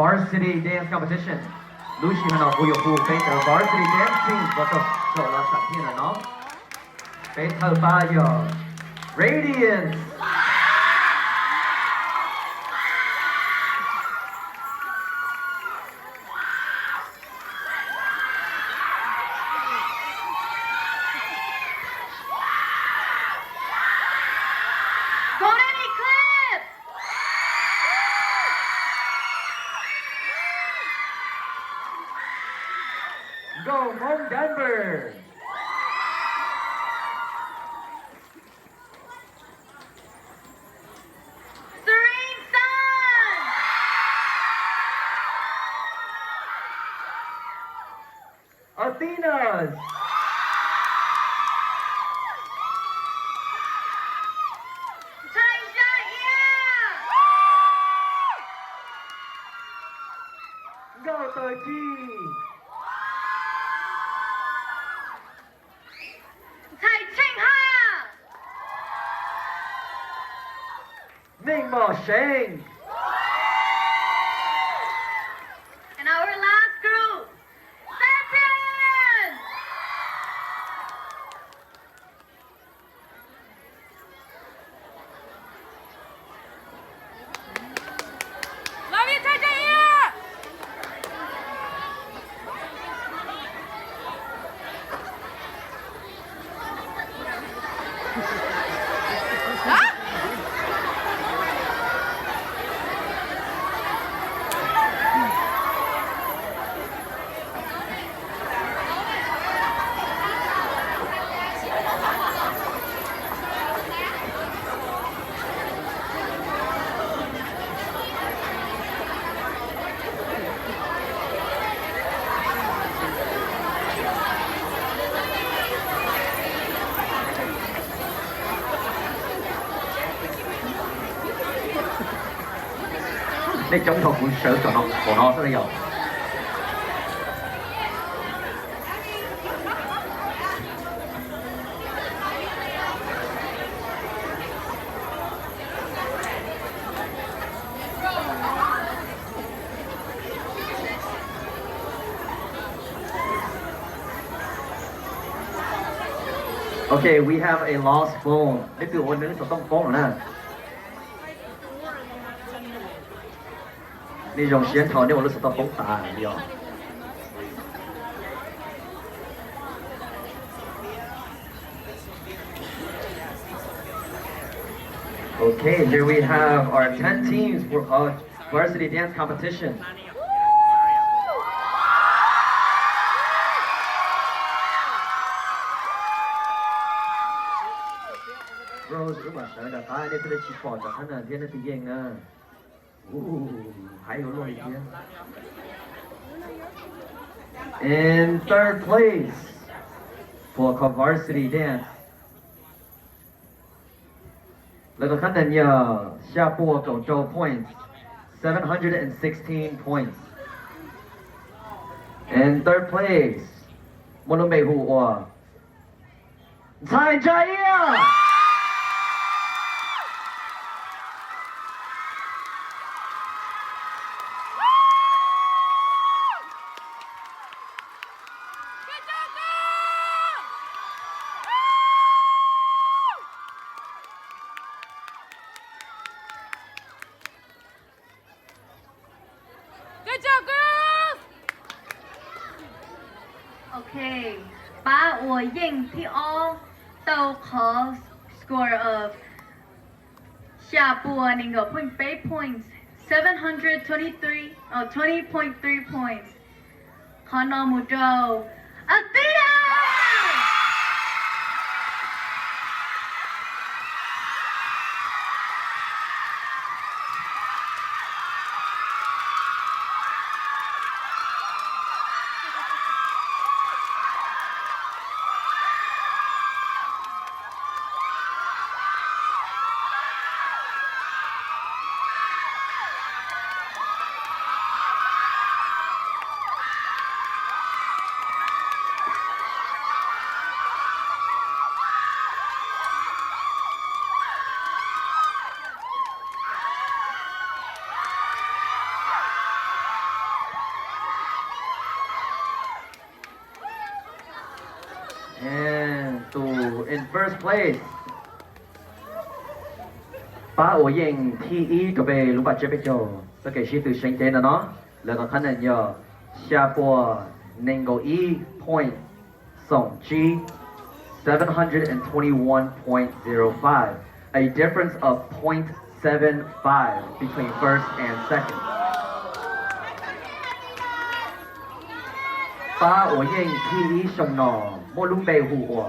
Varsity Dance Competition. Lub sij hawm no kuv yuav hu peb cov Varsity Dance Team los rau saum lawv sam thiaj lawm no. Peb thawj pab yog Radiance. Golden Eclipse. Nkauj Hmoob Denver. Serene Sun. Athenas. Ntxhais Zaj Iab. Nkauj Taws Ci. Ntxhais Tsheej Haj. Meej Mom Seev. And our last group, Sapiens. Nej coob dhau, kuv sawv txog no, hauv no xwb na yog. Okay, we have a lost phone. Leej twg ua nws lub xov tooj poob lawm na? Nej zoo siab nrho, nej ua lub xov tooj poob tas yog. Okay, here we have our ten teams for our varsity dance competition. Rose, wb mam sawv nram qab, nej thiaj li tsis pom cov qhab nas thiab nej tus yeej na. Ub, haib ua luaj li thiab. In third place for varsity dance, lawv tus qhab nas yog xya puas kaum rau points, seven hundred and sixteen points. In third place, muaj lub npe hu ua Ntxhais Ntsa Iab. Okay, pab uas yeej thib ob tau qhov score of xya puas nees nkaum point peb points, seven hundred twenty-three, oh, twenty point three points. Qhov no mus rau Athena. First place, pab uas yeej thib ib rau peb lub paj tseb peb caug txoj kev sib tw seev cev ntawm no, lawv qhov khab nees yog xya puas nees nkaum ib point xoom tsib, seven hundred and twenty-one point zero five, a difference of point seven five between first and second. Pab uas yeej thib ib xyoo no muaj lub npe hu ua